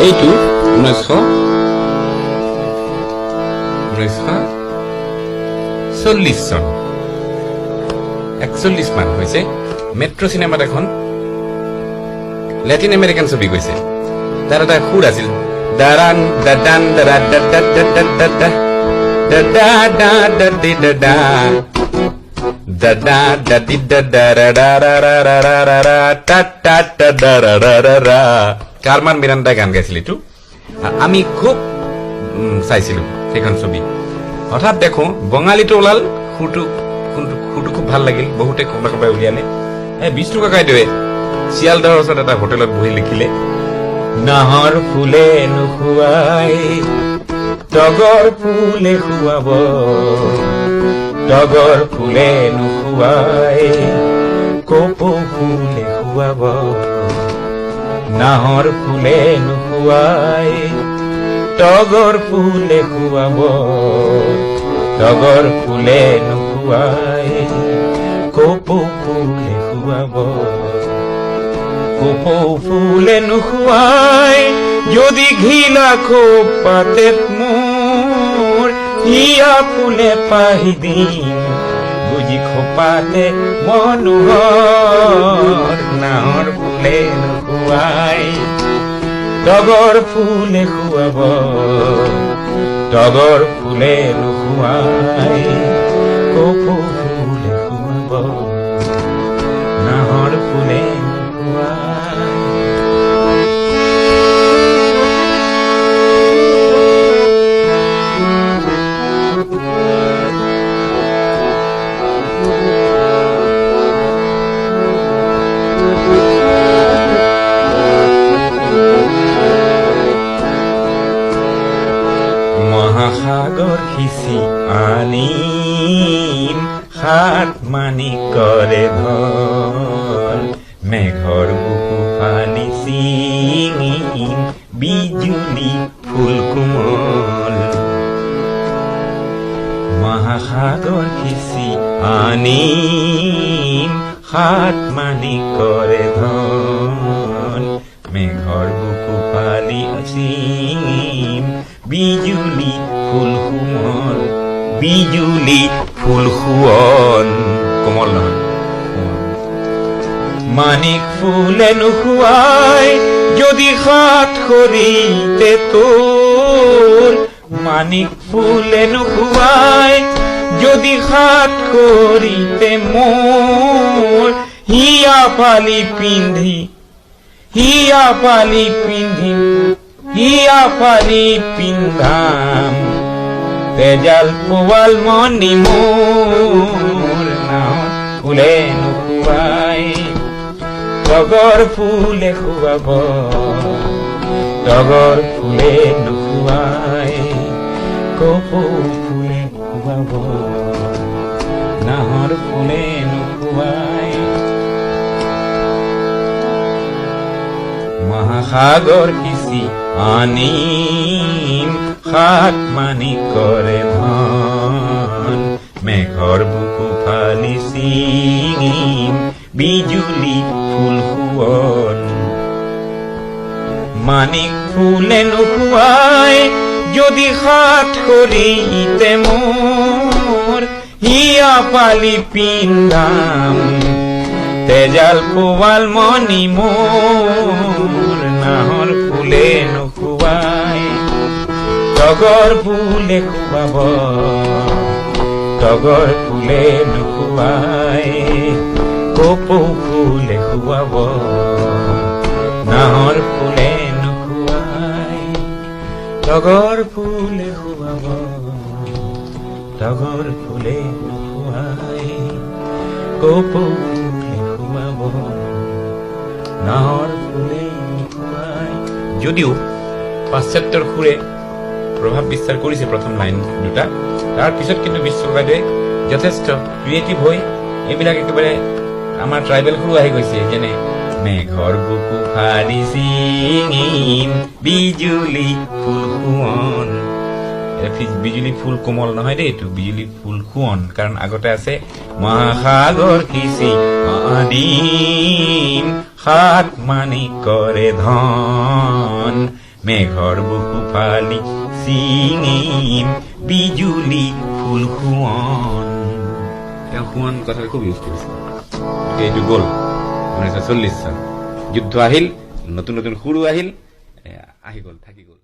এইটো 1940 চন, 41 মান হৈছে। মেট্ৰ' চিনেমাত এখন লেটিন আমেৰিকান ছবি গৈছে। তাৰ এটা সুৰ আছিল দাৰান দাদান দাৰা দা দা দা দা দা দা দা দা দা দা দি দা দা দা দা দা দি দা দা ৰা ৰা ৰা ৰা ৰা ৰা ৰা ৰা টা টা টা দা ৰা ৰা ৰা ৰা। কাৰমান মিৰাণ্ডাই গান গাইছিল এইটো। আমি খুব চাইছিলো সেইখন ছবি। হঠাৎ দেখো বঙালীটো ওলাল, সুৰটো সুৰটো খুব ভাল লাগিল, বহুতে কোনোবা কোনোবাই উলিয়ালে। এই বিষ্ণু কাকাইদেৱে শিয়ালদহৰ ওচৰত এটা হোটেলত বহি লিখিলে, নাহৰ ফুলে নুখুৱাই তগৰ ফুলে খুৱাব, তগৰ ফুলে নুখুৱাই কপৌ ফুলে খুৱাব, নাহৰ ফুলে নুখুৱাই তগৰ ফুলে খুৱাব, তগৰ ফুলে নুখুৱাই কপৌ ফুলে খুৱাব, কপৌ ফুলে নুখুৱাই যদি ঘিলা খোপাতে মোৰ হিয়া ফুলে পাহি দিম বুজি খোপাতে মনোহৰ। নাহৰ ফুলে নুখুৱাই তগৰ ফুলে খুৱাব, তগৰ ফুলে নুখুৱাই কপৌ ফুলে খুৱাব, নাহৰ ফুলে নুখুৱাই। মহাসাগৰ সিঁচি আনিম সাত মাণিকৰে ধন, মেঘৰ বুকু ফালি ছিঙিম বিজুলী ফুল কোমল। মহাসাগৰ সিঁচি আনিম সাত মাণিকৰে ধন, মেঘৰ বুকু ফালি ছিঙিম বিজুলী ফুল কোমল, বিজুলী ফুল শুৱন, কোমল নহয়। মানিক ফুলে নুখুৱাই যদি সাত সৰিতে তোৰ, মানিক ফুলে নুখুৱাই যদি সাত সৰিতে মোৰ, হিয়া ফালি পিন্ধি হিয়া ফালি পিন্ধি হিয়া ফালি পিন্ধাম তেজাল পোৱাল মণি মোৰ। নাহৰ ফুলে নুখুৱাই তগৰ ফুলে খুৱাব, তগৰ ফুলে নুখুৱাই কপৌ ফুলে খুৱাব, নাহৰ ফুলে নুখুৱাই। মহাসাগৰ সিঁচি আনিম সাত মাণিকৰে ধন, মেঘৰ বুকু ফালি ছিঙিম বিজুলী ফুল শুৱন। মানিক ফুলে নুখুৱাই যদি সাত সৰিতে মোৰ, হিয়া ফালি পিন্ধাম তেজাল পোৱাল মণি মোৰ। নাহৰ ফুলে নুখুৱাই তগৰ ফুলে খুৱাব, তগৰ ফুলে নুখুৱাই কপৌ ফুলে খুৱাব, নাহৰ ফুলে নুখুৱাই তগৰ ফুলে খুৱাব, তগৰ ফুলে নুখুৱাই কপৌ ফুলে খুৱাব, নাহৰ ফুলে নুখুৱাই। যদিও পাশ্চাত্যৰ সুৰে প্ৰভাৱ বিস্তাৰ কৰিছে প্ৰথম লাইন দুটা, তাৰ পিছত কিন্তু বিষ্ণু বাইদেৱে যথেষ্ট ক্ৰিয়েটিভ হৈ এইবিলাক একেবাৰে আমাৰ ট্ৰাইবেল সুৰো আহি গৈছে, যেনে মেঘৰ বুকু ফালি ছিঙিম বিজুলী ফুল শুৱন। বিজুলী ফুল কোমল নহয় দেই, এইটো বিজুলী ফুল শুৱন, কাৰণ আগতে আছে মহাসাগৰ সিঁচি আনিম সাত মাণিকৰে ধন, মেঘৰ বুকু ফালি ছিঙিম বিজুলী ফুল সোৱণ। তেওঁ সোৱণ কথাটো খুব ইউজ কৰিছিল। এইটো গ'ল 1940 চন, যুদ্ধ আহিল, নতুন নতুন সুৰো আহিল, আহি গ'ল, থাকি গ'ল।